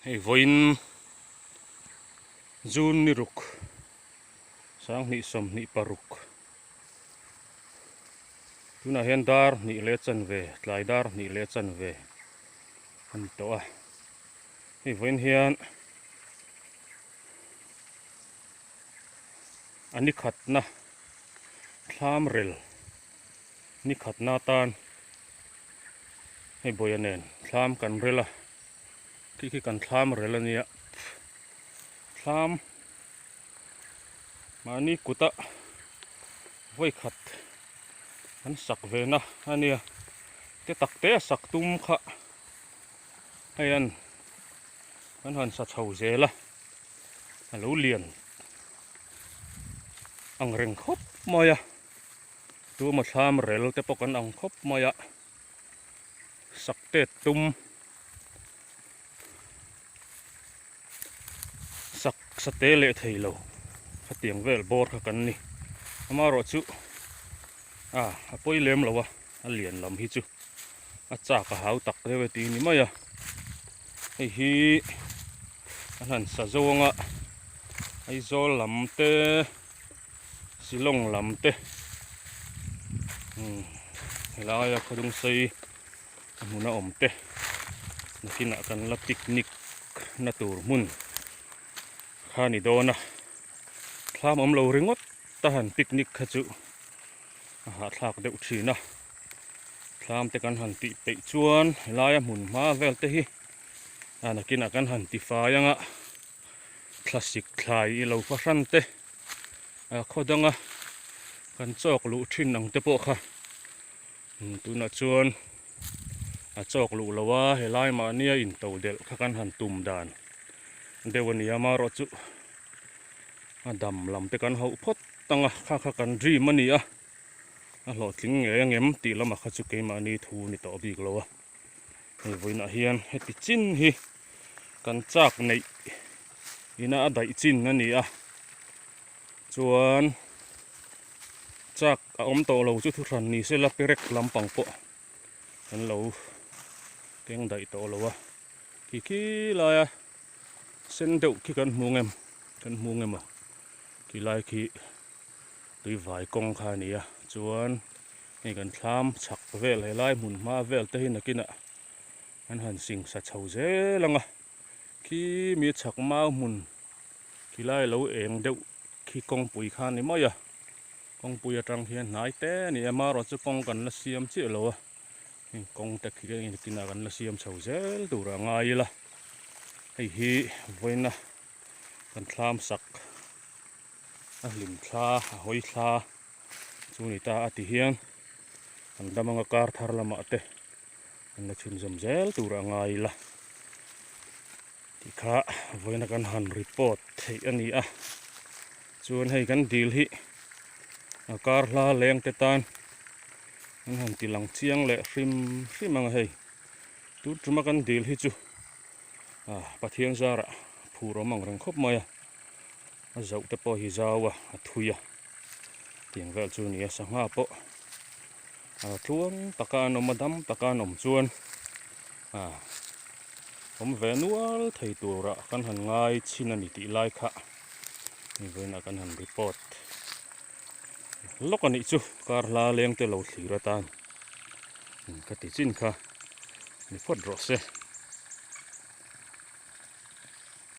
Hei vawiin June ni ruk 2026 tunah hian dar hnih leh chanve tlai dar hnih leh chanve a ni tawh a hei vawiin hian a ni khatna thlam rel ni khatna atan hei bawia nen thlam kan rel a khi khi kan thlam rel a nia thlam mahni kuta vawi khat an sak ve na a nia te tak te a sak tum kha hei an an han sa chho zel a a lo lian ang reng khawp mai a tuma thlam rel te pawh kan ang khawp mai a sak tet tum sak sa te leh thei lo khatiang vel bawr kha kan ni amaherawh chu a a pawi lem lo a a lian lam hi chu a chak a hau tak deuh e tih ni mai a hei hi an han sa zo anga Aizawl lam te Shillong lam te umm helaia khawdung sei a hmun a awm te nakinah kan la picnic na tur hmun kha a ni dawn a thlam awm lo ringawt a han picnic kha chu a hahthlak deuh thin a thlam te kan han tih peih chuan helaia hmun hma vel te hi a nakinah kan han ti fai ang a thlasik thlai i lo fahran te a khaw danga kan chawk luh thin ang te pawh kha tunah chuan a chawk luh lo a helai mahnia into delh kha kan han tum dan deuh a ni a amaherawhchu a dam lam te kan hauh phawt ang a kha kha kan dream a ni a a hlawhtling ngei ang em tih lamah kha chu keimahni thu ni tawh bik lo a hei vawiinah hian heti chin hi kan chak neih ina a daih chin a ni a chuan chak a awm tawh lo chu thuhran ni sela perek lampang pawh kan lo keng daih tawh lo a khi khi laia sen deuh khi kan hmu ngem kan hmu ngem aw khi lai khi tui vai kawng kha a ni a chuan hei kan thlam chhak vel helai hmun hma vel te hi nakinah an han sing sa chho zel ang a khi mi chhak mau hmun khi lai lo eng deuh khi kawngpui kha a ni mai a kawngpui atang hian hnai te a ni a amaherawhchu kawng kan la siam chiah lo a heng kawng te khi nakinah kan la siam chho zel tur a ngai ila hei hi vawiina kan thlam sak a hlim thla a hawi thla chu ni ta a ti hian an dam anga kar thar lamah te an la chhunzawm zel tur a ngai ila tikha vawiina kan han report theih a ni a chuan hei kan dil hi a kar hla leng te tan an han ti lang chiang leh hrim hrim ang a hei tun tuma kan dil hi chu ah Pathian zarah phur awm ang reng khawp mai a a zoh te pawh hi zau a a thui a tiang vel chu a ni a sangha pawh a tluang taka an awm a dam taka an awm chuan ah awm ve nual thei turah kan han ngai chhin a ni tih lai kha hei vawiinah kan han report lawk a nih chu kar hla leng te lo thlir atan ka ti chin kha ni phawt rawh se.